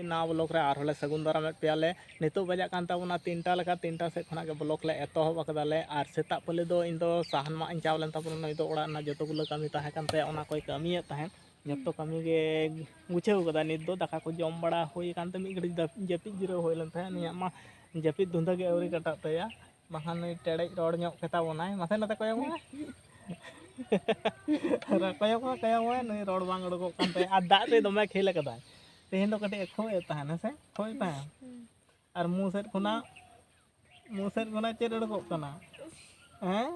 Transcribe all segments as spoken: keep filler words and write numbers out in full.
ᱱᱟᱣᱟ ᱵᱞᱚᱜ ᱨᱮ ᱟᱨᱦᱚᱸ ᱞᱮ ᱥᱟᱹᱜᱩᱱ ᱫᱟᱨᱟᱢᱮᱫ ᱯᱮᱭᱟ ᱞᱮ᱾ ᱱᱤᱛᱚᱜ ᱵᱟᱡᱟᱜ ᱠᱟᱱ ᱛᱟᱵᱚᱱᱟ ᱛᱤᱱᱴᱟ ᱞᱮᱠᱟ, ᱛᱤᱱᱴᱟ ᱥᱮᱫ ᱠᱷᱚᱱᱟᱜ ᱜᱮ ᱵᱞᱚᱜ ᱞᱮ ᱮᱛᱚᱦᱚᱵ ᱟᱠᱟᱫᱟ ᱞᱮ᱾ ᱟᱨ ᱥᱮᱛᱟᱜ ᱯᱟᱹᱞᱤ ᱫᱚ ᱤᱧ ᱫᱚ ᱥᱟᱦᱟᱱ ᱢᱟᱜ ᱤᱧ ᱪᱟᱣ ᱞᱮᱱ ᱛᱟᱵᱚᱱᱟ, ᱱᱩᱭ ᱫᱚ ᱚᱲᱟᱜ ᱨᱮᱱᱟᱜ ᱡᱚᱛᱚ ᱜᱩᱞᱟᱹ ᱠᱟᱹᱢᱤ ᱛᱟᱦᱮᱸ ᱠᱟᱱ ᱛᱟᱭᱟ, ᱚᱱᱟ ᱠᱚᱭ ᱠᱟᱹᱢᱤᱭᱮᱫ ᱛᱟᱦᱮᱸᱫ᱾ ᱡᱚᱛᱚ ᱠᱟᱹᱢᱤ ᱜᱮ ᱜᱩᱪᱷᱟᱹᱣ ᱠᱟᱫᱟ᱾ ᱱᱤᱛ ᱫᱚ ᱫᱟᱠᱟ ᱠᱚ ᱡᱚᱢ ᱵᱟᱲᱟ ᱦᱩᱭ ᱟᱠᱟᱱ ᱛᱮ ᱢᱤᱫ ᱜᱷᱟᱹᱲᱤᱡ ᱫᱟ-, ᱡᱟᱹᱯᱤᱫ ᱡᱤᱨᱟᱹᱣ ᱦᱩᱭ ᱞᱮᱱ ᱛᱟᱦᱮᱸᱫ᱾ ᱱᱩᱭᱟᱜ ᱢᱟ ᱡᱟᱹᱯᱤᱫ ᱫᱷᱩᱸᱫᱟᱹ ᱜᱮ ᱟᱹᱣᱨᱤ ᱠᱟᱴᱟᱜ ᱛᱟᱭᱟ᱾ ᱵᱟᱠᱷᱟᱱ ᱱᱩᱭ ᱴᱮᱲᱮᱡ ᱨᱚᱲ ᱧᱚᱜ ᱠᱮᱛᱟ ᱵᱚᱱᱟᱭ᱾ ᱢᱟᱥᱮ ᱱᱚᱛᱮ ᱠᱚᱭᱚᱜ ᱢᱮ᱾ ᱟᱨ ᱠᱚᱭᱚᱜ ᱢᱮ, ᱠᱚᱭᱚᱜ ᱢᱮ, ᱱᱩᱭ ᱨᱚᱲ ᱵᱟᱝ ᱩᱰᱩᱠᱚᱜ ᱠᱟᱱ ᱛᱟᱭᱟ᱾ ᱟᱨ ᱫᱟᱜ ᱨᱮ ᱫᱚᱢᱮ ᱠᱷᱮᱞ ᱟᱠᱟᱫᱟᱭ᱾ ᱛᱮᱦᱮᱧ ᱫᱚ ᱠᱟᱹᱴᱤᱡ ᱮ ᱠᱷᱳᱭᱮᱫ ᱛᱟᱦᱮᱱ, ᱦᱮᱸ ᱥᱮ? ᱠᱷᱳᱭ ᱛᱟᱦᱮᱱ᱾ ᱟᱨ ᱢᱩ ᱥᱮᱫ ᱠᱷᱚᱱᱟᱜ, ᱢᱩ ᱥᱮᱫ ᱠᱷᱚᱱᱟᱜ ᱪᱮᱫ ᱩᱰᱩᱠᱚᱜ ᱠᱟᱱᱟ? ᱦᱮᱸ?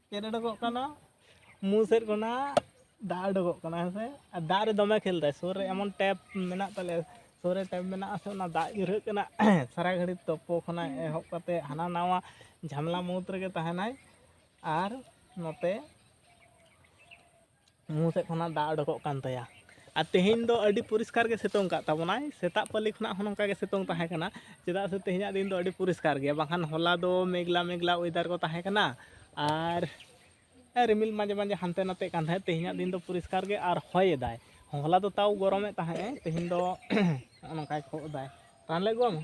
ᱪᱮᱫ ᱩᱰᱩᱠᱚᱜ ᱠᱟᱱᱟ? ᱢᱩ ᱥᱮᱫ ᱠᱷᱚᱱᱟᱜ ᱫᱟᱜ ᱩᱰᱩᱠᱚᱜ ᱠᱟᱱᱟ, ᱦᱮᱸ ᱥᱮ? ᱟᱨ ᱫᱟᱜ ᱨᱮ ᱫᱚᱢᱮ ᱠᱷᱮᱞ ᱫᱟᱭ᱾ ᱥᱩᱨ ᱨᱮ ᱮᱢᱚᱱ ᱴᱮᱯ ᱢᱮᱱᱟᱜ ᱛᱟᱞᱮᱭᱟ, ᱥᱩᱨ ᱨᱮ ᱴᱮᱯ ᱢᱮᱱᱟᱜᱼᱟ ᱥᱮ, ᱚᱱᱟ ᱫᱟᱜ ᱧᱩᱨᱦᱟᱹᱜ ᱠᱟᱱᱟ᱾ ᱥᱟᱨᱟ ᱜᱷᱟᱹᱲᱤᱡ ᱛᱳᱯᱳ ᱠᱷᱚᱱᱟᱜ ᱮᱦᱚᱵ ᱠᱟᱛᱮ ᱦᱟᱱᱟ ᱱᱟᱣᱟ ᱡᱷᱟᱢᱞᱟ ᱢᱩᱫᱽ ᱨᱮᱜᱮ ᱛᱟᱦᱮᱱᱟᱭ᱾ ᱟᱨ ᱱᱚᱛᱮ ᱢᱩ ᱥᱮᱫ ᱠᱷᱚᱱᱟᱜ ᱫᱟᱜ ᱩᱰᱩᱠᱚᱜ ᱠᱟᱱ ᱛᱟᱭᱟ᱾ ᱟᱨ ᱛᱮᱦᱮᱧ ᱫᱚ ᱟᱹᱰᱤ ᱯᱚᱨᱤᱥᱠᱟᱨ ᱜᱮ ᱥᱤᱛᱩᱝ ᱠᱟᱜ ᱛᱟᱵᱚᱱᱟᱭ᱾ ᱥᱮᱛᱟᱜ ᱯᱟᱹᱞᱤ ᱠᱷᱚᱱᱟᱜ ᱦᱚᱸ ᱱᱚᱝᱠᱟ ᱜᱮ ᱥᱤᱛᱩᱝ ᱛᱟᱦᱮᱸ ᱠᱟᱱᱟ, ᱪᱮᱫᱟᱜ ᱥᱮ ᱛᱮᱦᱮᱧᱟᱜ ᱫᱤᱱ ᱫᱚ ᱟᱹᱰᱤ ᱯᱚᱨᱤᱥᱠᱟᱨ ᱜᱮᱭᱟ᱾ ᱵᱟᱝᱠᱷᱟᱱ ᱦᱚᱞᱟ ᱫᱚ ᱢᱮᱜᱽᱞᱟ ᱢᱮᱜᱽᱞᱟ ᱚᱭᱮᱫᱟᱨ ᱠᱚ ᱛᱟᱦᱮᱸ ᱠᱟᱱᱟ, ᱟᱨ ᱨᱤᱢᱤᱞ ᱢᱟᱡᱷᱮ ᱢᱟᱡᱷᱮ ᱦᱟᱱᱛᱮ ᱱᱟᱛᱮᱜ ᱠᱟᱱ ᱛᱟᱦᱮᱸᱫ᱾ ᱛᱮᱦᱮᱧᱟᱜ ᱫᱤᱱ ᱫᱚ ᱯᱚᱨᱤᱥᱠᱟᱨ ᱜᱮ ᱟᱨ ᱦᱚᱭ ᱮᱫᱟᱭ᱾ ᱦᱚᱞᱟ ᱫᱚ ᱛᱟᱣ ᱜᱚᱨᱚᱢᱮᱫ ᱛᱟᱦᱮᱸᱫ, ᱛᱮᱦᱮᱧ ᱫᱚ ᱱᱚᱜᱼᱚ ᱱᱚᱝᱠᱟᱭ ᱠᱷᱩᱜ ᱮᱫᱟᱭ᱾ ᱨᱟᱱ ᱞᱮ ᱟᱹᱜᱩᱣᱟᱢᱟ?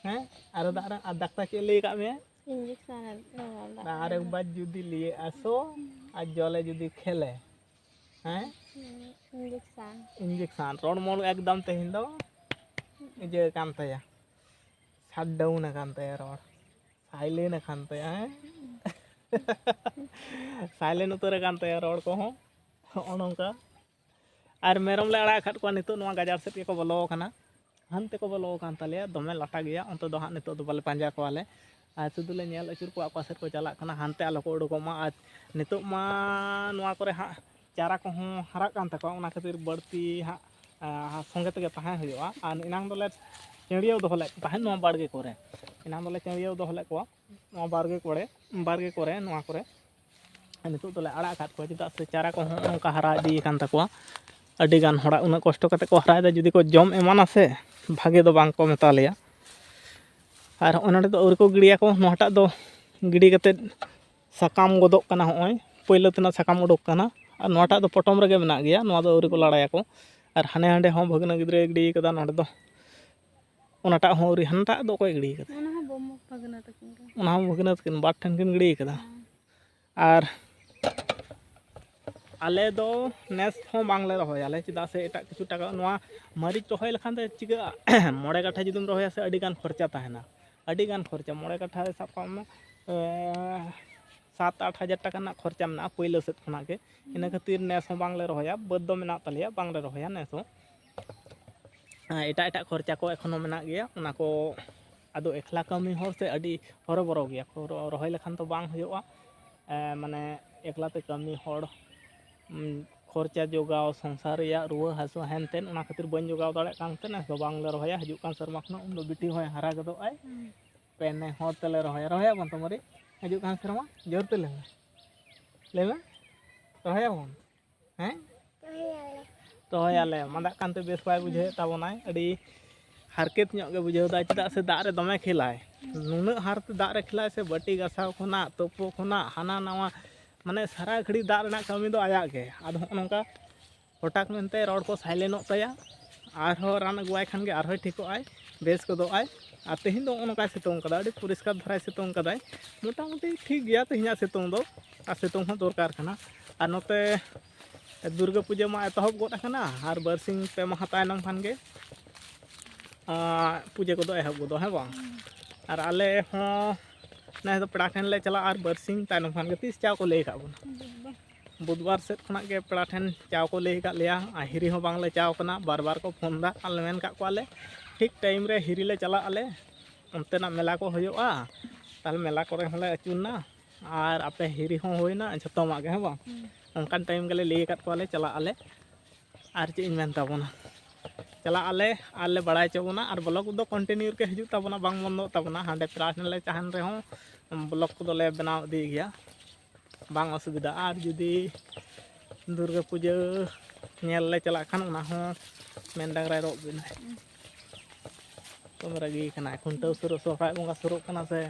ᱦᱮᱸ? ᱟᱨ ᱫᱟᱜ ᱨᱮ, ᱟᱨ ᱰᱟᱠᱛᱟᱨ ᱪᱮᱫ ᱞᱟᱹᱭ ᱟᱠᱟᱫ ᱢᱮᱭᱟ? ᱤᱧᱡᱮᱠᱥᱚᱱ ᱮ ᱞᱟᱜᱟᱣ ᱞᱟᱜ-, ᱟᱨ ᱮᱠᱵᱟᱨ ᱡᱩᱫᱤ ᱞᱤᱭᱮ ᱟᱥᱚ ᱟᱨ ᱡᱚᱞᱮ ᱡᱩᱫᱤ ᱠᱷᱮᱞᱮ, ᱦᱮᱸ? ᱤᱧᱡᱮᱠᱥᱚᱱ᱾ ᱤᱧᱡᱮᱠᱥᱚᱱ᱾ ᱨᱚᱲ ᱢᱚᱲ ᱮᱠᱫᱚᱢ ᱛᱮᱦᱮᱧ ᱫᱚ ᱤᱭᱟᱹ ᱠᱟᱱ ᱛᱟᱭᱟ, ᱥᱟᱴᱰᱟᱣᱩᱱ ᱟᱠᱟᱱ ᱛᱟᱭᱟ ᱨᱚᱲ, ᱥᱟᱭᱞᱮᱱ ᱟᱠᱟᱱ ᱛᱟᱭᱟ, ᱦᱮᱸ? ᱥᱟᱭᱞᱮᱱ ᱩᱛᱟᱹᱨ ᱟᱠᱟᱱ ᱛᱟᱭᱟ ᱨᱚᱲ ᱠᱚᱦᱚᱸ᱾ ᱦᱚᱸᱜᱼᱚ ᱱᱚᱝᱠᱟ᱾ ᱟᱨ ᱢᱮᱨᱚᱢ ᱞᱮ ᱟᱲᱟᱜ ᱟᱠᱟᱫ ᱠᱚᱣᱟ, ᱱᱤᱛᱚᱜ ᱱᱚᱣᱟ ᱜᱟᱡᱟᱲ ᱥᱮᱫ ᱜᱮᱠᱚ ᱵᱚᱞᱚ ᱟᱠᱟᱱᱟ᱾ ᱦᱟᱱᱛᱮ ᱠᱚ ᱵᱚᱞᱚ ᱟᱠᱟᱱ ᱛᱟᱞᱮᱭᱟ, ᱫᱚᱢᱮ ᱞᱟᱴᱟ ᱜᱮᱭᱟ, ᱚᱱᱛᱮ ᱫᱚ ᱦᱟᱸᱜ ᱱᱤᱛᱚᱜ ᱫᱚ ᱵᱟᱞᱮ ᱯᱟᱸᱡᱟ ᱠᱚᱣᱟᱞᱮ᱾ ᱟᱨ ᱥᱩᱫᱷᱩ ᱞᱮ ᱧᱮᱞ ᱟᱹᱪᱩᱨ ᱠᱚᱣᱟ ᱚᱠᱟ ᱥᱮᱫ ᱠᱚ ᱪᱟᱞᱟᱜ ᱠᱟᱱᱟ, ᱦᱟᱱᱛᱮ ᱟᱞᱚ ᱠᱚ ᱩᱰᱩᱠᱚᱜ ᱢᱟ᱾ ᱟᱨ ᱱᱤᱛᱚᱜ ᱢᱟ ᱱᱚᱣᱟ ᱠᱚᱨᱮ ᱦᱟᱸᱜ ᱪᱟᱨᱟ ᱠᱚᱦᱚᱸ ᱦᱟᱨᱟᱜ ᱠᱟᱱ ᱛᱟᱠᱚᱣᱟ, ᱚᱱᱟ ᱠᱷᱟᱹᱛᱤᱨ ᱵᱟᱹᱲᱛᱤ ᱦᱟᱸᱜ, ᱟᱸ, ᱥᱚᱸᱜᱮ ᱛᱮᱜᱮ ᱛᱟᱦᱮᱸ ᱦᱩᱭᱩᱜᱼᱟ᱾ ᱟᱨ ᱮᱱᱟᱝ ᱫᱚᱞᱮ ᱪᱟᱹᱲᱭᱟᱹᱣ ᱫᱚᱦᱚ ᱞᱮᱫ ᱠᱚ ᱛᱟᱦᱮᱸᱫ ᱱᱚᱣᱟ ᱵᱟᱲᱜᱮ ᱠᱚᱨᱮ, ᱮᱱᱟᱝ ᱫᱚᱞᱮ ᱪᱟᱹᱲᱭᱟᱹᱣ ᱫᱚᱦᱚ ᱞᱮᱫ ᱠᱚᱣᱟ ᱱᱚᱣᱟ ᱵᱟᱲᱜᱮ ᱠᱚᱨᱮ, ᱵᱟᱲᱜᱮ ᱠᱚᱨᱮ ᱱᱚᱣᱟ ᱠᱚᱨᱮ᱾ ᱟᱨ ᱱᱤᱛᱚᱜ ᱫᱚᱞᱮ ᱟᱲᱟᱜ ᱟᱠᱟᱫ ᱠᱚᱣᱟ, ᱪᱮᱫᱟᱜ ᱥᱮ ᱪᱟᱨᱟ ᱠᱚᱦᱚᱸ ᱱᱚᱜᱼᱚ ᱱᱚᱝᱠᱟ ᱦᱟᱨᱟ ᱤᱫᱤ ᱟᱠᱟᱱ ᱛᱟᱠᱚᱣᱟ᱾ ᱟᱹᱰᱤ ᱜᱟᱱ ᱦᱚᱲᱟᱜ ᱩᱱᱟᱹᱜ ᱠᱚᱥᱴᱚ ᱠᱟᱛᱮ ᱠᱚ ᱦᱟᱨᱟᱭᱮᱫᱟ, ᱡᱩᱫᱤ ᱠᱚ ᱡᱚᱢ ᱮᱢᱟᱱᱟ ᱥᱮ, ᱵᱷᱟᱜᱮ ᱫᱚ ᱵᱟᱝ ᱠᱚ ᱢᱮᱛᱟ ᱞᱮᱭᱟ᱾ ᱟᱨ ᱦᱚᱸᱜᱼᱚᱭ ᱱᱚᱰᱮ ᱫᱚ ᱟᱹᱣᱨᱤ ᱠᱚ ᱜᱤᱰᱤᱭᱟᱠᱚ, ᱱᱚᱣᱟᱴᱟᱜ ᱫᱚ ᱜᱤᱰᱤ ᱠᱟᱛᱮᱫ ᱥᱟᱠᱟᱢ ᱜᱚᱫᱚᱜ ᱠᱟᱱᱟ, ᱦᱚᱸᱜᱼᱚᱭ ᱯᱳᱭᱞᱳ ᱛᱮᱱᱟᱜ ᱥᱟᱠᱟᱢ ᱩᱰᱩᱠ ᱠᱟᱱᱟ᱾ ᱟᱨ ᱱᱚᱣᱟᱴᱟᱜ ᱫᱚ ᱯᱚᱴᱚᱢ ᱨᱮᱜᱮ ᱢᱮᱱᱟᱜ ᱜᱮᱭᱟ, ᱱᱚᱣᱟ ᱫᱚ ᱟᱹᱣᱨᱤ ᱠᱚ ᱞᱟᱲᱟᱭᱟᱠᱚ᱾ ᱟᱨ ᱦᱟᱱᱮ ᱦᱟᱸᱰᱮ ᱦᱚᱸ ᱵᱷᱟᱹᱜᱽᱱᱟᱹ ᱜᱤᱫᱽᱨᱟᱹᱭ ᱜᱤᱰᱤ ᱠᱟᱫᱟ, ᱱᱚᱸᱰᱮ ᱫᱚ ᱚᱱᱟᱴᱟᱜ ᱦᱚᱸ ᱟᱹᱣᱨᱤ, ᱦᱟᱱᱟᱴᱟᱜ ᱫᱚ ᱚᱠᱚᱭ ᱜᱤᱰᱤ ᱠᱟᱫᱟ? ᱚᱱᱟ ᱦᱚᱸ ᱵᱟᱹᱢᱩ ᱵᱷᱟᱹᱜᱽᱱᱟᱹ ᱛᱟᱹᱠᱤᱱ ᱜᱮ᱾ ᱚᱱᱟ ᱦᱚᱸ ᱵᱷᱟᱹᱜᱽᱱᱟᱹ ᱛᱟᱹᱠᱤᱱ ᱵᱟᱨ ᱴᱷᱮᱱ ᱠᱤᱱ ᱜᱤᱰᱤ ᱠᱟᱫᱟ᱾ ᱦᱮᱸ᱾ ᱟᱨ ᱟᱞᱮ ᱫᱚ ᱱᱮᱥ ᱦᱚᱸ ᱵᱟᱝᱞᱮ ᱨᱚᱦᱚᱭᱟᱞᱮ, ᱪᱮᱫᱟᱜ ᱥᱮ ᱮᱴᱟᱜ ᱠᱤᱪᱷᱩ ᱴᱟᱠᱟ, ᱱᱚᱣᱟ ᱢᱟᱹᱨᱤᱪ ᱨᱚᱦᱚᱭ ᱞᱮᱠᱷᱟᱱ ᱫᱚ ᱪᱤᱠᱟᱹᱜᱼᱟ? ᱢᱚᱬᱮ ᱠᱟᱴᱷᱟ ᱡᱩᱫᱤᱢ ᱨᱚᱦᱚᱭᱟ ᱥᱮ, ᱟᱹᱰᱤ ᱜᱟᱱ ᱠᱷᱚᱨᱪᱟ ᱛᱟᱦᱮᱱᱟ, ᱟᱹᱰᱤ ᱜᱟᱱ ᱠᱷᱚᱨᱪᱟ᱾ ᱢᱚᱬᱮ ᱠᱟᱴᱷᱟ ᱨᱮ ᱥᱟᱵ ᱠᱟᱜ ᱢᱮ, ᱮᱸ, ᱥᱟᱛ ᱟᱴ ᱦᱟᱡᱟᱨ ᱴᱟᱠᱟ ᱨᱮᱱᱟᱜ ᱠᱷᱚᱨᱪᱟ ᱢᱮᱱᱟᱜᱼᱟ ᱯᱳᱭᱞᱳ ᱥᱮᱫ ᱠᱷᱚᱱᱟᱜ ᱜᱮ᱾ ᱤᱱᱟᱹ ᱠᱷᱟᱹᱛᱤᱨ ᱱᱮᱥ ᱦᱚᱸ ᱵᱟᱝᱞᱮ ᱨᱚᱦᱚᱭᱟ, ᱵᱟᱹᱫᱽ ᱫᱚ ᱢᱮᱱᱟᱜ ᱛᱟᱞᱮᱭᱟ, ᱵᱟᱝᱞᱮ ᱨᱚᱦᱚᱭᱟ ᱱᱮᱥ ᱦᱚᱸ᱾ ᱮᱴᱟᱜ ᱮᱴᱟᱜ ᱠᱷᱚᱨᱪᱟ ᱠᱚ ᱮᱠᱷᱚᱱᱳ ᱢᱮᱱᱟᱜ ᱜᱮᱭᱟ, ᱚᱱᱟ ᱠᱚ ᱟᱫᱚ ᱮᱠᱞᱟ ᱠᱟᱹᱢᱤ ᱦᱚᱲ ᱥᱮ ᱟᱹᱰᱤ ᱦᱚᱨᱚᱵᱚᱨᱚ ᱜᱮᱭᱟ ᱠᱚ, ᱨᱚ-, ᱨᱚᱦᱚᱭ ᱞᱮᱠᱷᱟᱱ ᱛᱚ ᱵᱟᱝ ᱦᱩᱭᱩᱜᱼᱟ᱾ ᱮ, ᱢᱟᱱᱮ ᱮᱠᱞᱟ ᱛᱮ ᱠᱟᱹᱢᱤ ᱦᱚᱲ, ᱩᱢ, ᱠᱷᱚᱨᱪᱟ ᱡᱚᱜᱟᱣ, ᱥᱚᱝᱥᱟᱨ ᱨᱮᱭᱟᱜ ᱨᱩᱣᱟᱹ ᱦᱟᱹᱥᱩ ᱦᱮᱱ ᱛᱮᱱ, ᱚᱱᱟ ᱠᱷᱟᱹᱛᱤᱨ ᱵᱟᱹᱧ ᱡᱚᱜᱟᱣ ᱫᱟᱲᱮᱭᱟᱜ ᱠᱟᱱ ᱛᱮ ᱱᱮᱥ ᱫᱚ ᱵᱟᱝᱞᱮ ᱨᱚᱦᱚᱭᱟ᱾ ᱦᱤᱡᱩᱜ ᱠᱟᱱ ᱥᱮᱨᱢᱟ ᱠᱷᱚᱱᱟᱜ ᱩᱱ ᱫᱚ ᱵᱤᱴᱤ ᱦᱚᱸᱭ ᱦᱟᱨᱟ ᱜᱚᱫᱚᱜ ᱟᱭ, ᱦᱩᱸ᱾ ᱯᱮ ᱱᱮ ᱦᱚᱲ ᱛᱮᱞᱮ ᱨᱚᱦᱚᱭᱟ᱾ ᱨᱚᱦᱚᱭᱟᱵᱚᱱ ᱛᱚ ᱢᱟᱹᱨᱤᱪ? ᱦᱤᱡᱩᱜ ᱠᱟᱱ ᱥᱮᱨᱢᱟ ᱡᱳᱨ ᱛᱮ ᱞᱟᱹᱭ ᱢᱮ, ᱞᱟᱹᱭ ᱢᱮ, ᱨᱚᱦᱚᱭᱟᱵᱚᱱ, ᱦᱮᱸ? ᱨᱚᱦᱚᱭᱟᱞᱮ᱾ ᱨᱚᱦᱚᱭᱟᱞᱮ᱾ ᱢᱟᱫᱟᱜ ᱠᱟᱱᱛᱮ ᱵᱮᱥ ᱵᱟᱭ ᱵᱩᱡᱷᱟᱹᱣᱮᱫ ᱛᱟᱵᱚᱱᱟᱭ, ᱟᱹᱰᱤ ᱦᱟᱨᱠᱮᱛ ᱧᱚᱜ ᱜᱮ ᱵᱩᱡᱷᱟᱹᱣ ᱫᱟᱭ, ᱪᱮᱫᱟᱜ ᱥᱮ ᱫᱟᱜ ᱨᱮ ᱫᱚᱢᱮ ᱠᱷᱮᱞᱟᱭ᱾ ᱱᱩᱱᱟᱹᱜ ᱦᱟᱨᱛᱮ ᱫᱟᱜ ᱨᱮ ᱠᱷᱮᱞᱟᱭ ᱥᱮ, ᱵᱟᱹᱴᱤ ᱜᱟᱥᱟᱣ ᱠᱷᱚᱱᱟᱜ, ᱛᱳᱯᱳ ᱠᱷᱚᱱᱟᱜ, ᱦᱟᱱᱟ ᱱᱟᱣᱟ, ᱢᱟᱱᱮ ᱥᱟᱨᱟ ᱜᱷᱟᱹᱲᱤᱡ ᱫᱟᱜ ᱨᱮᱱᱟᱜ ᱠᱟᱹᱢᱤ ᱫᱚ ᱟᱭᱟᱜ ᱜᱮ᱾ ᱟᱫᱚ ᱦᱚᱸᱜᱼᱚ ᱱᱚᱝᱠᱟ ᱦᱚᱴᱟᱛ ᱢᱮᱱᱛᱮ ᱨᱚᱲ ᱠᱚ ᱥᱟᱭᱞᱮᱱᱚᱜ ᱛᱟᱭᱟ, ᱟᱨᱦᱚᱸ ᱨᱟᱱ ᱟᱹᱜᱩᱣᱟᱭ ᱠᱷᱟᱱ ᱜᱮ ᱟᱨᱦᱚᱸᱭ ᱴᱷᱤᱠᱚᱜ ᱟᱭ, ᱵᱮᱥ ᱜᱚᱫᱚᱜ ᱟᱭ᱾ ᱟᱨ ᱛᱮᱦᱮᱧ ᱫᱚ ᱱᱚᱜᱼᱚ ᱱᱚᱝᱠᱟᱭ ᱥᱤᱛᱩᱝ ᱠᱟᱫᱟ, ᱟᱹᱰᱤ ᱯᱚᱨᱤᱥᱠᱟᱨ ᱫᱷᱟᱨᱟᱭ ᱥᱤᱛᱩᱝ ᱠᱟᱫᱟᱭ᱾ ᱢᱚᱴᱟᱢᱩᱴᱤ ᱴᱷᱤᱠ ᱜᱮᱭᱟ ᱛᱮᱦᱮᱧᱟᱜ ᱥᱤᱛᱩᱝ ᱫᱚ, ᱟᱨ ᱥᱤᱛᱩᱝ ᱦᱚᱸ ᱫᱚᱨᱠᱟᱨ ᱠᱟᱱᱟ᱾ ᱟᱨ ᱱᱚᱛᱮ ᱫᱩᱨᱜᱟᱹ ᱯᱩᱡᱟᱹ ᱢᱟ ᱮᱛᱚᱦᱚᱵ ᱜᱚᱫ ᱟᱠᱟᱱᱟ, ᱟᱨ ᱵᱟᱨᱥᱤᱧ ᱯᱮ ᱢᱟᱦᱟ ᱛᱟᱭᱱᱚᱢ ᱠᱷᱟᱱ ᱜᱮ, ᱟᱸ, ᱯᱩᱡᱟᱹ ᱠᱚᱫᱚ ᱮᱦᱚᱵ ᱜᱚᱫᱚᱜᱼᱟ, ᱦᱮᱸ ᱵᱟᱝ? ᱟᱨ ᱟᱞᱮ ᱦᱚᱸ ᱱᱮᱥ ᱫᱚ ᱯᱮᱲᱟ ᱴᱷᱮᱱ ᱞᱮ ᱪᱟᱞᱟᱜᱼᱟ, ᱟᱨ ᱵᱟᱨᱥᱤᱧ ᱛᱟᱭᱱᱚᱢ ᱠᱷᱟᱱ ᱜᱮ, ᱛᱤᱥ ᱪᱟᱣ ᱠᱚ ᱞᱟᱹᱭ ᱟᱠᱟᱫ ᱵᱚᱱᱟ? ᱵᱩᱫᱷᱵᱟᱨ᱾ ᱵᱩᱫᱷᱵᱟᱨ ᱥᱮᱫ ᱠᱷᱚᱱᱟᱜ ᱜᱮ ᱯᱮᱲᱟ ᱴᱷᱮᱱ ᱪᱟᱣ ᱠᱚ ᱞᱟᱹᱭ ᱟᱠᱟᱫ ᱞᱮᱭᱟ, ᱟᱨ ᱦᱤᱨᱤ ᱦᱚᱸ ᱵᱟᱝᱞᱮ ᱪᱟᱣ ᱠᱟᱱᱟ, ᱵᱟᱨ ᱵᱟᱨ ᱠᱚ ᱯᱷᱳᱱ ᱮᱫᱟ, ᱟᱨ ᱞᱮ ᱢᱮᱱ ᱟᱠᱟᱫ ᱠᱚᱣᱟᱞᱮ ᱴᱷᱤᱠ ᱴᱟᱭᱤᱢ ᱨᱮ ᱦᱤᱨᱤ ᱞᱮ ᱪᱟᱞᱟᱜ ᱟᱞᱮ, ᱚᱱᱛᱮᱱᱟᱜ ᱢᱮᱞᱟ ᱠᱚ ᱦᱩᱭᱩᱜᱼᱟ, ᱛᱟᱦᱞᱮ ᱢᱮᱞᱟ ᱠᱚᱨᱮ ᱦᱚᱸᱞᱮ ᱟᱹᱪᱩᱨᱱᱟ, ᱟᱨ ᱟᱯᱮ ᱦᱤᱨᱤ ᱦᱚᱸ ᱦᱩᱭᱱᱟ, ᱡᱷᱚᱛᱚᱢᱟᱜ ᱜᱮ, ᱦᱮᱸ ᱵᱟᱝ? ᱦᱩᱸ᱾ ᱚᱱᱠᱟᱱ ᱴᱟᱭᱤᱢ ᱜᱮᱞᱮ ᱞᱟᱹᱭ ᱟᱠᱟᱫ ᱠᱚᱣᱟᱞᱮ ᱪᱟᱞᱟᱜ ᱟᱞᱮ᱾ ᱟᱨ ᱪᱮᱫ ᱤᱧ ᱢᱮᱱ ᱛᱟᱵᱚᱱᱟ, ᱪᱟᱞᱟᱜ ᱟᱞᱮ ᱟᱨ ᱞᱮ ᱵᱟᱲᱟᱭ ᱦᱚᱪᱚ ᱵᱚᱱᱟ, ᱟᱨ ᱵᱞᱚᱜ ᱫᱚ ᱠᱚᱱᱴᱤᱱᱤᱭᱩ ᱜᱮ ᱦᱤᱡᱩᱜ ᱛᱟᱵᱚᱱᱟ, ᱵᱟᱝ ᱵᱚᱱᱫᱚᱜ ᱛᱟᱵᱚᱱᱟ᱾ ᱦᱟᱸᱰᱮ ᱯᱮᱲᱟ ᱴᱷᱮᱱ ᱞᱮ ᱛᱟᱦᱮᱱ ᱨᱮᱦᱚᱸ ᱵᱞᱚᱜ ᱠᱚᱫᱚ ᱞᱮ ᱵᱮᱱᱟᱣ ᱤᱫᱤᱭ ᱜᱮᱭᱟ, ᱵᱟᱝ ᱚᱥᱩᱵᱤᱫᱷᱟ᱾ ᱟᱨ ᱡᱩᱫᱤ ᱫᱩᱨᱜᱟᱹ ᱯᱩᱡᱟᱹ ᱧᱮᱞ ᱞᱮ ᱪᱟᱞᱟᱜ ᱠᱷᱟᱱ, ᱚᱱᱟ ᱦᱚᱸ ᱢᱮᱱ ᱰᱟᱝᱨᱟᱭ ᱨᱚᱜ ᱵᱮᱱᱟᱭ᱾ ᱫᱚᱢᱮ ᱨᱟᱹᱜᱤ ᱠᱟᱱᱟᱭ, ᱠᱷᱩᱱᱴᱟᱹᱣ ᱥᱩᱨᱩᱜ, ᱥᱚᱦᱨᱟᱭ ᱵᱚᱸᱜᱟ ᱥᱩᱨᱩᱜ ᱠᱟᱱᱟ ᱥᱮ,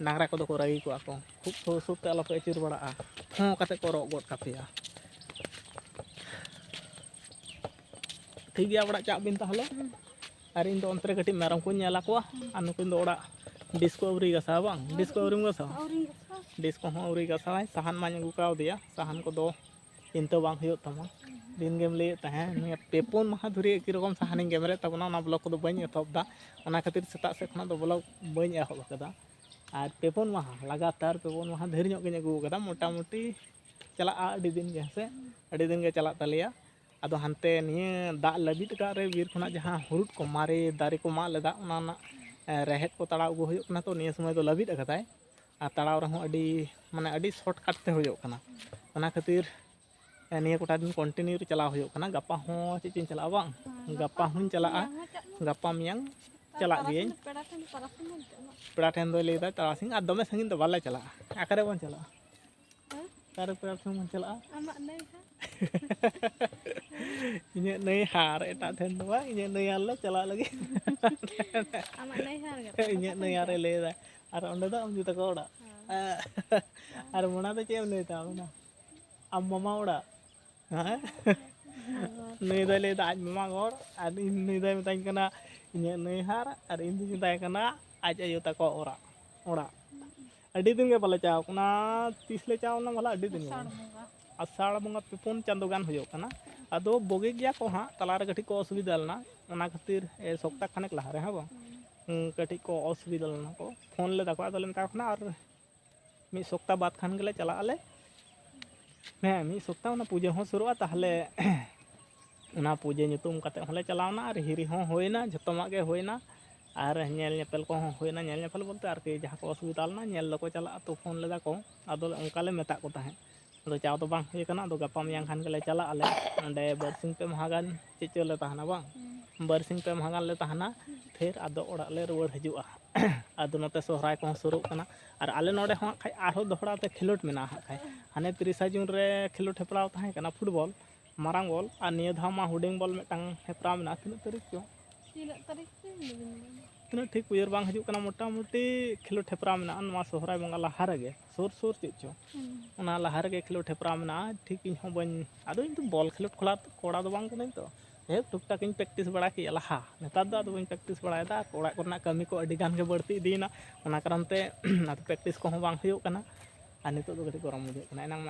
ᱰᱟᱝᱨᱟ ᱠᱚᱫᱚ ᱠᱚ ᱨᱟᱹᱜᱤ ᱠᱚᱜᱼᱟ ᱠᱚ, ᱠᱷᱩᱵ ᱥᱩᱨ ᱥᱩᱨ ᱛᱮ ᱟᱞᱚ ᱯᱮ ᱟᱹᱪᱩᱨ ᱵᱟᱲᱟᱜᱼᱟ, ᱯᱷᱚᱸ ᱠᱟᱛᱮ ᱠᱚ ᱨᱚᱜ ᱜᱚᱫ ᱠᱟᱯᱮᱭᱟ᱾ ᱴᱷᱤᱠ ᱜᱮᱭᱟ, ᱚᱲᱟᱜ ᱪᱟᱜ ᱵᱤᱱ ᱛᱟᱦᱚᱞᱮ᱾ ᱟᱨ ᱤᱧ ᱫᱚ ᱚᱱᱛᱮ ᱨᱮ ᱠᱟᱹᱴᱤᱡ ᱢᱮᱨᱚᱢ ᱠᱚᱧ ᱧᱮᱞ ᱟᱠᱚᱣᱟ᱾ ᱟᱨ ᱱᱩᱠᱤᱱ ᱫᱚ ᱚᱲᱟᱜ ᱰᱤᱥ ᱠᱚ ᱟᱹᱣᱨᱤ ᱜᱟᱥᱟᱣᱟ ᱵᱟᱝ? ᱰᱤᱥ ᱠᱚ ᱟᱹᱣᱨᱤᱢ ᱜᱟᱥᱟᱣᱟ? ᱰᱤᱥ ᱠᱚᱦᱚᱸ ᱟᱹᱣᱨᱤ ᱜᱟᱥᱟᱣᱟᱭ᱾ ᱥᱟᱦᱟᱱ ᱢᱟᱧ ᱟᱹᱜᱩ ᱠᱟᱣᱫᱮᱭᱟ, ᱥᱟᱦᱟᱱ ᱠᱚᱫᱚ ᱪᱤᱱᱛᱟᱹ ᱵᱟᱝ ᱦᱩᱭᱩᱜ ᱛᱟᱢᱟ᱾ ᱫᱤᱱ ᱜᱮᱢ ᱞᱟᱹᱭᱮᱫ ᱛᱟᱦᱮᱸᱫ, ᱱᱤᱭᱟᱹ ᱯᱮ ᱯᱩᱱ ᱢᱟᱦᱟ ᱫᱷᱩᱨᱤ ᱮᱠᱤ ᱨᱚᱠᱚᱢ ᱥᱟᱦᱟᱱᱤᱧ ᱜᱮᱢᱮᱨᱮᱫ ᱛᱟᱵᱚᱱᱟ, ᱚᱱᱟ ᱵᱞᱚᱜ ᱠᱚᱫᱚ ᱵᱟᱹᱧ ᱮᱛᱚᱦᱚᱵ ᱮᱫᱟ᱾ ᱚᱱᱟ ᱠᱷᱟᱹᱛᱤᱨ ᱥᱮᱛᱟᱜ ᱥᱮᱫ ᱠᱷᱚᱱᱟᱜ ᱫᱚ ᱵᱞᱚᱜ ᱵᱟᱹᱧ ᱮᱦᱚᱵ ᱟᱠᱟᱫᱟ᱾ ᱟᱨ ᱯᱮ ᱯᱩᱱ ᱢᱟᱦᱟ ᱞᱟᱜᱟᱛᱟᱨ, ᱯᱮ ᱯᱩᱱ ᱢᱟᱦᱟ ᱰᱷᱮᱨ ᱧᱚᱜ ᱜᱤᱧ ᱟᱹᱜᱩ ᱟᱠᱟᱫᱟ, ᱢᱚᱴᱟᱢᱩᱴᱤ ᱪᱟᱞᱟᱜᱼᱟ ᱟᱹᱰᱤ ᱫᱤᱱ ᱜᱮ, ᱦᱮᱸ ᱥᱮ? ᱟᱹᱰᱤ ᱫᱤᱱ ᱜᱮ ᱪᱟᱞᱟᱜ ᱛᱟᱞᱮᱭᱟ᱾ ᱟᱫᱚ ᱦᱟᱱᱛᱮ ᱱᱤᱭᱟᱹ ᱫᱟᱜ ᱞᱟᱹᱵᱤᱫ ᱟᱠᱟᱫ ᱨᱮ ᱵᱤᱨ ᱠᱷᱚᱱᱟᱜ ᱡᱟᱦᱟᱸ ᱦᱩᱨᱩᱫ ᱠᱚ, ᱢᱟᱨᱮ ᱫᱟᱨᱮ ᱠᱚ ᱢᱟᱜ ᱞᱮᱫᱟ, ᱚᱱᱟ ᱨᱮᱱᱟᱜ, ᱮ, ᱨᱮᱦᱮᱫ ᱠᱚ ᱛᱟᱲᱟᱣ ᱟᱹᱜᱩ ᱦᱩᱭᱩᱜ ᱠᱟᱱᱟ᱾ ᱛᱚ ᱱᱤᱭᱟᱹ ᱥᱚᱢᱚᱭ ᱫᱚ ᱞᱟᱹᱵᱤᱫ ᱟᱠᱟᱫᱟᱭ, ᱟᱨ ᱛᱟᱲᱟᱣ ᱨᱮᱦᱚᱸ ᱟᱹᱰᱤ, ᱢᱟᱱᱮ, ᱟᱹᱰᱤ ᱥᱚᱨᱴ ᱠᱟᱴ ᱛᱮ ᱦᱩᱭᱩᱜ ᱠᱟᱱᱟ᱾ ᱚᱱᱟ ᱠᱷᱟᱹᱛᱤᱨ, ᱮ, ᱱᱤᱭᱟᱹ ᱠᱚᱴᱟ ᱫᱤᱱ ᱠᱚᱱᱴᱤᱱᱤᱣ ᱨᱮ ᱪᱟᱞᱟᱣ ᱦᱩᱭᱩᱜ ᱠᱟᱱᱟ᱾ ᱜᱟᱯᱟ ᱦᱚᱸ ᱪᱮᱫ ᱪᱚᱧ ᱪᱟᱞᱟᱜᱼᱟ ᱵᱟᱝ? ᱦᱮᱸ, ᱜᱟᱯᱟ ᱜᱟᱯᱟ ᱦᱚᱸᱧ ᱪᱟᱞᱟᱜᱼᱟ, ᱢᱮᱭᱟᱝ ᱦᱚᱸ ᱪᱟᱜ ᱢᱮ᱾ ᱜᱟᱯᱟ ᱢᱮᱭᱟᱝ ᱟᱨ ᱪᱟᱞᱟᱜ ᱜᱤᱭᱟᱹᱧ᱾ ᱛᱟᱨᱟᱥᱤᱧ ᱯᱮᱲᱟ ᱴᱷᱮᱱ, ᱛᱟᱨᱟᱥᱤᱧ ᱵᱚᱱ ᱪᱟᱞᱟᱜᱼᱟ᱾ ᱯᱮᱲᱟ ᱴᱷᱮᱱ ᱫᱚᱭ ᱞᱟᱹᱭᱫᱟ ᱛᱟᱨᱟᱥᱤᱧ, ᱟᱨ ᱫᱚᱢᱮ ᱥᱟᱺᱜᱤᱧ ᱫᱚ ᱵᱟᱞᱮ ᱪᱟᱞᱟᱜᱼᱟ᱾ ᱚᱠᱟᱨᱮ ᱵᱚᱱ ᱪᱟᱞᱟᱜᱼᱟ? ᱦᱮᱸ? ᱚᱠᱟᱨᱮ ᱯᱮᱲᱟ ᱴᱷᱮᱱ ᱵᱚᱱ ᱪᱟᱞᱟᱜᱼᱟ? ᱟᱢᱟᱜ ᱱᱟᱹᱭᱦᱟᱨ᱾ ᱤᱧᱟᱹᱜ ᱱᱟᱹᱭᱦᱟᱨ, ᱮᱴᱟᱜ ᱴᱷᱮᱱ ᱫᱚ ᱵᱟᱝ, ᱤᱧᱟᱹᱜ ᱱᱟᱹᱭᱦᱟᱨ ᱞᱮ ᱪᱟᱞᱟᱜ ᱞᱟᱹᱜᱤᱫ᱾ ᱟᱢᱟᱜ ᱱᱟᱹᱭᱦᱟᱨ ᱜᱮ᱾ ᱤᱧᱟᱹᱜ ᱱᱟᱹᱭᱦᱟᱨᱮ ᱞᱟᱹᱭᱫᱟ᱾ ᱟᱨ ᱚᱸᱰᱮ ᱫᱚ ᱟᱢ ᱡᱩ ᱛᱟᱠᱚ ᱚᱲᱟᱜ᱾ ᱦᱮᱸ᱾ ᱟᱨ ᱢᱚᱱᱟ ᱫᱚ ᱪᱮᱫ ᱮᱢ ᱞᱟᱹᱭ ᱛᱟᱢ ᱚᱱᱟ? ᱟᱢ ᱢᱟᱢᱟ ᱚᱲᱟᱜ᱾ ᱦᱮᱸ? ᱱᱩᱭ ᱫᱚᱭ ᱞᱟᱹᱭᱫᱟ ᱟᱡ ᱢᱟᱢᱟ ᱜᱚᱲ, ᱟᱨ ᱤᱧ, ᱱᱩᱭ ᱫᱚᱭ ᱢᱮᱛᱟᱧ ᱠᱟᱱᱟ ᱤᱧᱟᱹᱜ ᱱᱟᱹᱭᱦᱟᱨ, ᱟᱨ ᱤᱧ ᱫᱚᱧ ᱢᱮᱛᱟᱭ ᱠᱟᱱᱟ ᱟᱡ ᱟᱭᱳ ᱛᱟᱠᱚ ᱚᱲᱟᱜ, ᱚᱲᱟᱜ᱾ ᱟᱹᱰᱤ ᱫᱤᱱ ᱜᱮ ᱵᱟᱞᱮ ᱪᱟᱣ ᱠᱟᱱᱟ᱾ ᱛᱤᱥ ᱞᱮ ᱪᱟᱣ ᱞᱮᱱᱟ ᱵᱷᱟᱞᱟ? ᱟᱹᱰᱤ ᱫᱤᱱ ᱜᱮ᱾ ᱟᱥᱟᱲ ᱵᱚᱸᱜᱟ᱾ ᱟᱥᱟᱲ ᱵᱚᱸᱜᱟ ᱯᱮ ᱯᱩᱱ ᱪᱟᱸᱫᱳ ᱜᱟᱱ ᱦᱩᱭᱩᱜ ᱠᱟᱱᱟ᱾ ᱟᱫᱚ ᱵᱚᱜᱮ ᱜᱮᱭᱟ ᱠᱚ ᱦᱟᱸᱜ, ᱛᱟᱞᱟᱨᱮ ᱠᱟᱹᱴᱤᱡ ᱠᱚ ᱚᱥᱩᱵᱤᱫᱷᱟ ᱞᱮᱱᱟ, ᱚᱱᱟ ᱠᱷᱟᱹᱛᱤᱨ, ᱮ, ᱥᱚᱯᱛᱟ ᱠᱷᱟᱱᱮᱠ ᱞᱟᱦᱟᱨᱮ, ᱦᱮᱸ ᱵᱟᱝ? ᱦᱩᱸ᱾ ᱦᱩᱸ, ᱠᱟᱹᱴᱤᱡ ᱠᱚ ᱚᱥᱩᱵᱤᱫᱷᱟ ᱞᱮᱱᱟ ᱠᱚ, ᱯᱷᱳᱱ ᱞᱮᱫᱟ ᱠᱚ, ᱟᱫᱚᱞᱮ ᱢᱮᱛᱟ ᱠᱚ ᱠᱟᱱᱟ ᱟᱨ ᱢᱤᱫ ᱥᱚᱯᱛᱟ ᱵᱟᱫᱽ ᱠᱷᱟᱱ ᱜᱮᱞᱮ ᱪᱟᱞᱟᱜ ᱟᱞᱮ᱾ ᱦᱮᱸ, ᱢᱤᱫ ᱥᱚᱯᱛᱟ ᱚᱱᱟ ᱯᱩᱡᱟᱹ ᱦᱚᱸ ᱥᱩᱨᱩᱜᱼᱟ, ᱛᱟᱦᱚᱞᱮ ᱚᱱᱟ ᱯᱩᱡᱟᱹ ᱧᱩᱛᱩᱢ ᱠᱟᱛᱮ ᱦᱚᱸᱞᱮ ᱪᱟᱞᱟᱣᱱᱟ, ᱟᱨ ᱦᱤᱨᱤ ᱦᱚᱸ ᱦᱩᱭᱱᱟ, ᱡᱷᱚᱛᱚᱢᱟᱜ ᱜᱮ ᱦᱩᱭᱱᱟ, ᱟᱨ ᱧᱮᱞ ᱧᱮᱯᱮᱞ ᱠᱚᱦᱚᱸ ᱦᱩᱭᱱᱟ᱾ ᱧᱮᱞ ᱧᱮᱯᱮᱞ ᱵᱚᱞᱛᱮ ᱟᱨᱠᱤ ᱡᱟᱦᱟᱸ ᱠᱚ ᱚᱥᱩᱵᱤᱫᱷᱟ ᱞᱮᱱᱟ, ᱧᱮᱞ ᱫᱚᱠᱚ ᱪᱟᱞᱟᱜᱼᱟ, ᱛᱚ ᱯᱷᱳᱱ ᱞᱮᱫᱟ ᱠᱚ, ᱟᱫᱚ ᱚᱱᱠᱟ ᱞᱮ ᱢᱮᱛᱟᱜ ᱠᱚ ᱛᱟᱦᱮᱸᱫ᱾ ᱟᱫᱚ ᱪᱟᱣ ᱫᱚ ᱵᱟᱝ ᱦᱩᱭ ᱠᱟᱱᱟ᱾ ᱟᱫᱚ ᱜᱟᱯᱟ ᱢᱮᱭᱟᱝ ᱠᱷᱟᱱ ᱜᱮᱞᱮ ᱪᱟᱞᱟᱜ ᱟᱞᱮ᱾ ᱚᱸᱰᱮ ᱵᱟᱨᱥᱤᱧ ᱯᱮ ᱢᱟᱦᱟ ᱜᱟᱱ ᱪᱮᱫ ᱪᱚ ᱞᱮ ᱛᱟᱦᱮᱱᱟ ᱵᱟᱝ? ᱦᱩᱸ᱾ ᱵᱟᱨᱥᱤᱧ ᱯᱮ ᱢᱟᱦᱟ ᱜᱟᱱ ᱞᱮ ᱛᱟᱦᱮᱱᱟ, ᱯᱷᱤᱨ ᱟᱫᱚ ᱚᱲᱟᱜ ᱞᱮ ᱨᱩᱣᱟᱹᱲ ᱦᱤᱡᱩᱜᱼᱟ᱾ ᱟᱫᱚ ᱱᱚᱛᱮ ᱥᱚᱦᱨᱟᱭ ᱠᱚᱦᱚᱸ ᱥᱩᱨᱩᱜ ᱠᱟᱱᱟ, ᱟᱨ ᱟᱞᱮ ᱱᱚᱰᱮ ᱦᱚᱸ ᱦᱟᱸᱜ ᱠᱷᱟᱡ ᱟᱨᱦᱚᱸ ᱫᱚᱦᱲᱟ ᱛᱮ ᱠᱷᱮᱞᱳᱰ ᱢᱮᱱᱟᱜᱼᱟ ᱦᱟᱸᱜ ᱠᱷᱟᱡ᱾ ᱦᱟᱱᱮ ᱛᱤᱨᱤᱥᱟ ᱡᱩᱱ ᱨᱮ ᱠᱷᱮᱞᱳᱰ ᱦᱮᱯᱨᱟᱣ ᱛᱟᱦᱮᱸ ᱠᱟᱱᱟ ᱯᱷᱩᱴᱵᱚᱞ, ᱢᱟᱨᱟᱝ ᱵᱚᱞ, ᱟᱨ ᱱᱤᱭᱟᱹ ᱫᱷᱟᱣ ᱢᱟ ᱦᱩᱰᱤᱧ ᱵᱚᱞ ᱢᱤᱫᱴᱟᱝ ᱦᱮᱯᱨᱟᱣ ᱢᱮᱱᱟᱜᱼᱟ᱾ ᱛᱤᱱᱟᱹᱜ ᱛᱟᱹᱨᱤᱠᱷ ᱪᱚ? ᱛᱤᱱᱟᱹᱜ ᱛᱟᱹᱨᱤᱠᱷ ᱪᱚ ᱤᱧ ᱫᱚ ᱵᱟᱹᱧ ᱵᱟᱲᱟᱭᱟ᱾ ᱛᱤᱱᱟᱹᱜ ᱴᱷᱤᱠ ᱩᱭᱦᱟᱹᱨ ᱵᱟᱝ ᱦᱤᱡᱩᱜ ᱠᱟᱱᱟ, ᱢᱚᱴᱟᱢᱩᱴᱤ ᱠᱷᱮᱞᱳᱰ ᱦᱮᱯᱨᱟᱣ ᱢᱮᱱᱟᱜᱼᱟ ᱱᱚᱣᱟ ᱥᱚᱦᱨᱟᱭ ᱵᱚᱸᱜᱟ ᱞᱟᱦᱟ ᱨᱮᱜᱮ, ᱥᱩᱨ ᱥᱩᱨ ᱪᱮᱫ ᱪᱚ᱾ ᱦᱩᱸ᱾ ᱚᱱᱟ ᱞᱟᱦᱟ ᱨᱮᱜᱮ ᱠᱷᱮᱞᱳᱰ ᱦᱮᱯᱨᱟᱣ ᱢᱮᱱᱟᱜᱼᱟ᱾ ᱴᱷᱤᱠ ᱤᱧ ᱦᱚᱸ ᱵᱟᱹᱧ, ᱟᱫᱚ ᱤᱧ ᱫᱚ ᱵᱚᱞ ᱠᱷᱮᱞᱳᱰ ᱠᱷᱚᱲᱟ-, ᱠᱚᱲᱟ ᱫᱚ ᱵᱟᱝ ᱠᱟᱹᱱᱟᱹᱧ ᱛᱚ᱾ ᱡᱟᱭᱦᱳᱠ, ᱴᱩᱠ ᱴᱟᱠ ᱤᱧ practice ᱵᱟᱲᱟ ᱠᱮᱜᱼᱟ ᱞᱟᱦᱟ᱾ ᱱᱮᱛᱟᱨ ᱫᱚ ᱟᱫᱚ ᱵᱟᱹᱧ practice ᱵᱟᱲᱟᱭᱮᱫᱟ, ᱚᱲᱟᱜ ᱠᱚᱨᱮᱱᱟᱜ ᱠᱟᱹᱢᱤ ᱠᱚ ᱟᱹᱰᱤ ᱜᱟᱱ ᱜᱮ ᱵᱟᱹᱲᱛᱤ ᱤᱫᱤᱭᱮᱱᱟ, ᱚᱱᱟ ᱠᱟᱨᱚᱱ ᱛᱮ ᱟᱫᱚ practice ᱠᱚᱦᱚᱸ ᱵᱟᱝ ᱦᱩᱭᱩᱜ ᱠᱟᱱᱟ᱾ ᱟᱨ ᱱᱤᱛᱚᱜ ᱫᱚ ᱠᱟᱹᱴᱤᱡ ᱜᱚᱨᱚᱢ ᱵᱩᱡᱷᱟᱹᱜ ᱠᱟᱱᱟ, ᱮᱱᱟᱝ ᱢᱟ